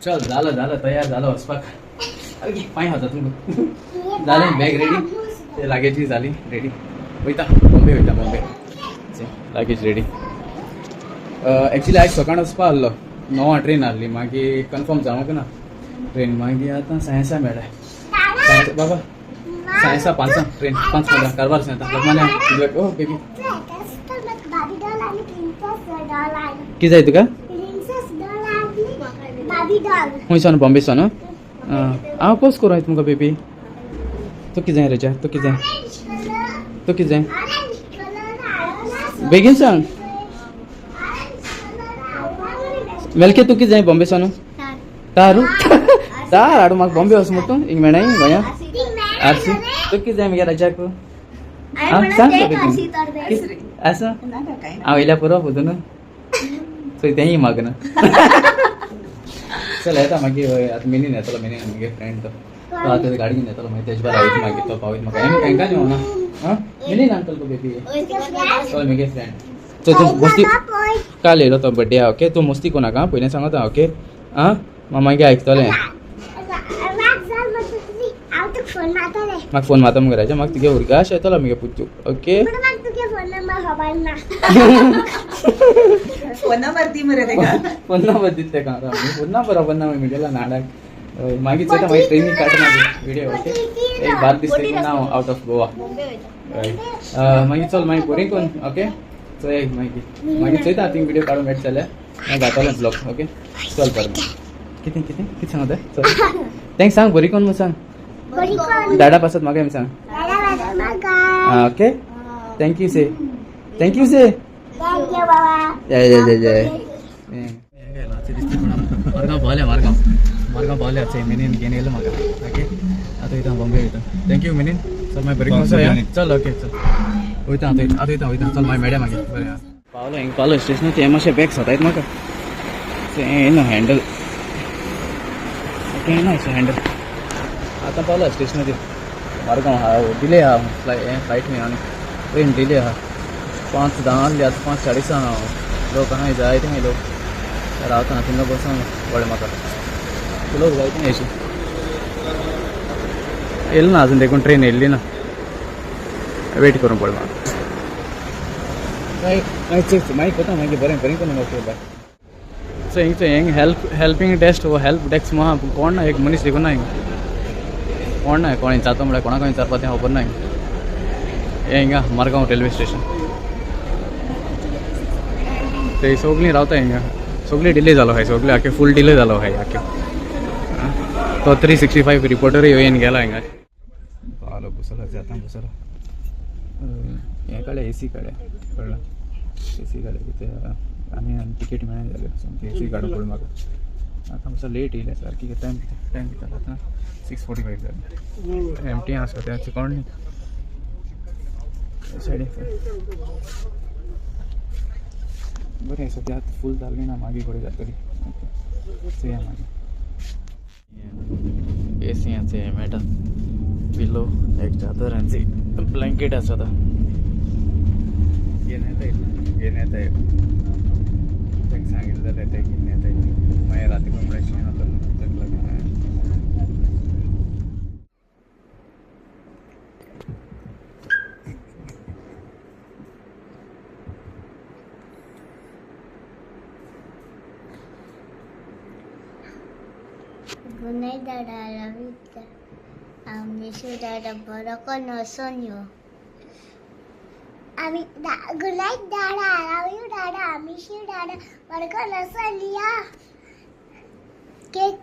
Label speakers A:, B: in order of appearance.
A: चल झालं झालं तयार झालं वचपाक. ओके पांय खाता तुमकां. जालें बॅग रेडी, ते लागेजी जाली रेडी. वयता बॉम्बे, वयता बॉम्बे. Luggage ready. एक्चुली आयज सकाळ वचपा आहलो, 9 ट्रेन आहली, मागीर कन्फर्म जावंक ना ट्रेन. मागीर आतां 6:30 मेळ्ळें. बाबा 6:30 5 ट्रेन, 5:15 कारवार येता. लग्नाने ओ बेबी कितें जाय तुका? खंय सावन? बॉम्बे सावन? हांव पोस्ट करूं तुमकां बेबी. तूं कितें जाय रेजा? तूं कितें जाय? तूं कितें जाय बेगीन सांग. मेलके तूं कितें जाय बॉम्बे सावन? तारू तार हाडूं म्हाका बॉम्बे वच म्हणटा तूं हिंग मेणाय गोंया आरसी. तूं कितें जाय मगे राजाक? आं सांग बेगीन. आसा हांव येयल्या पुरो पुजून चोय तेंय मागना. चल येता मागीर. आतां मिनीन येतलो, मिनीन मागे फ्रेंड तो तो आतां गाडी घेवन येतलो. मागीर तेज बारा वयता, मागीर तो पावयता म्हाका. हेंकां येवना. आं मिनीन अंकल गो बेबी चल मागे फ्रेंड. चल तूं मस्ती काल येयलो तो बड्डे आहा. ओके तूं मस्ती कोनाका पयलीं सांगता. ओके आं मागीर आयकतलें. म्हाका फोन मारता मुगे राजा, म्हाका तुगे उरगाश येतलो मुगे पुतू. ओके
B: फोन नंबर दी मरे तेका.
A: फोन नंबर दित तेका. फोन नंबर खबर ना मुगेल्या नाडाक. मागीर चोयता, मागीर ट्रेनी काडटा मागीर व्हिडियो. ओके एक बात दिसता ना आवट ऑफ गोवा. मागीर चल मागीर बरी कोन. ओके चोय मागीर, मागीर चोयता थिंग व्हिडियो काडूंक मेळटा जाल्यार मागीर घातलें ब्लॉग. ओके चल बरें. कितें कितें कितें सांगता? चल तेंक सांग बरी कोन म्हूण सांग. डाडा पासत म्हाका सांग. आं okay thank you say, thank you say. जय जय जय जय. मडगांव पावले, मडगांव मडगांव पावले. आतां मिनीन घेवन येयलो म्हाका. ओके आतां वयता बॉम्बे वयता. Thank you मिनीन. चल मागीर बरी कोन. चल ओके चल वयता आतां, आतां वयता वयता. चल मागीर मेळया मागीर. बरें पावलो हिंग पावलो स्टेशनार. तें मातशें बॅग सतायत म्हाका. तें येना हँडल. ओके येना हँडल. आतां पावलो स्टेशनाचेर. मडगांव आहा डिले आहा फ्लायट न्ही आनी ट्रेन डिले आहा. 5:10 आहली, आतां 5:40 आहा. लोक आहाय जायते आहाय लोक रावता थिंगा बसून व्हड म्हाका लोक जायते अशी येयलो ना अजून देखून ट्रेन येयल्ली ना. वेट करूं पडलो म्हाका. मागीर मागीर कोता मागीर बरें बरें करून. Okay bye. सो हिंग हिंग हेल्पिंग डेस्क हो हेल्प डेस्क आहा. कोण ना, एक मनीस देखून ना हिंग कोण ना. कोण विचारता म्हळ्यार कोणाक विचारपा तें खबर ना. हें हिंगा मडगांव रेल्वे स्टेशन. ते सगळीं रावता हिंगा. सगळीं डिले जालो आहाय, सगळें आख्खे फूल डिले जालो आहाय आख्खे. तो 365 रिपोर्टरूय येवन गेला हिंगा. पावलो बसलो जाता बसलो. हें काडलें एसी काडलें, कळ्ळें एसी काडलें कितें आनी आनी तिकेट मेळना जाल्यो सामकी. एसी काडूंक पडलें म्हाका. आतां मातसो लेट येयलें सारकी. टायम कितें? टायम कितें जालो आतां? 6:45 जालें. एमटी आसा तें कोण न्ही सायडीन. बरें सद्या आतां फूल जाल्ली ना, मागीर कडेन जातली. ओके चोया मागीर. एसी आसा मेळटा, पिलो, एक चादर आनी ब्लँकेट आसा. आतां घेवन येता, घेवन येता. ताका सांगिल्लें जाल्यार ते घेवन येता. मागीर राती म्हळ्यार शीं जातलो ताका लागून.
C: Good night, Dada. I love you. I miss you, Dada. बरो कोन वचोन यो. आमी good night, Dada. I love you, Dada. I miss you, Dada. बरो कोन वचोन या. केक.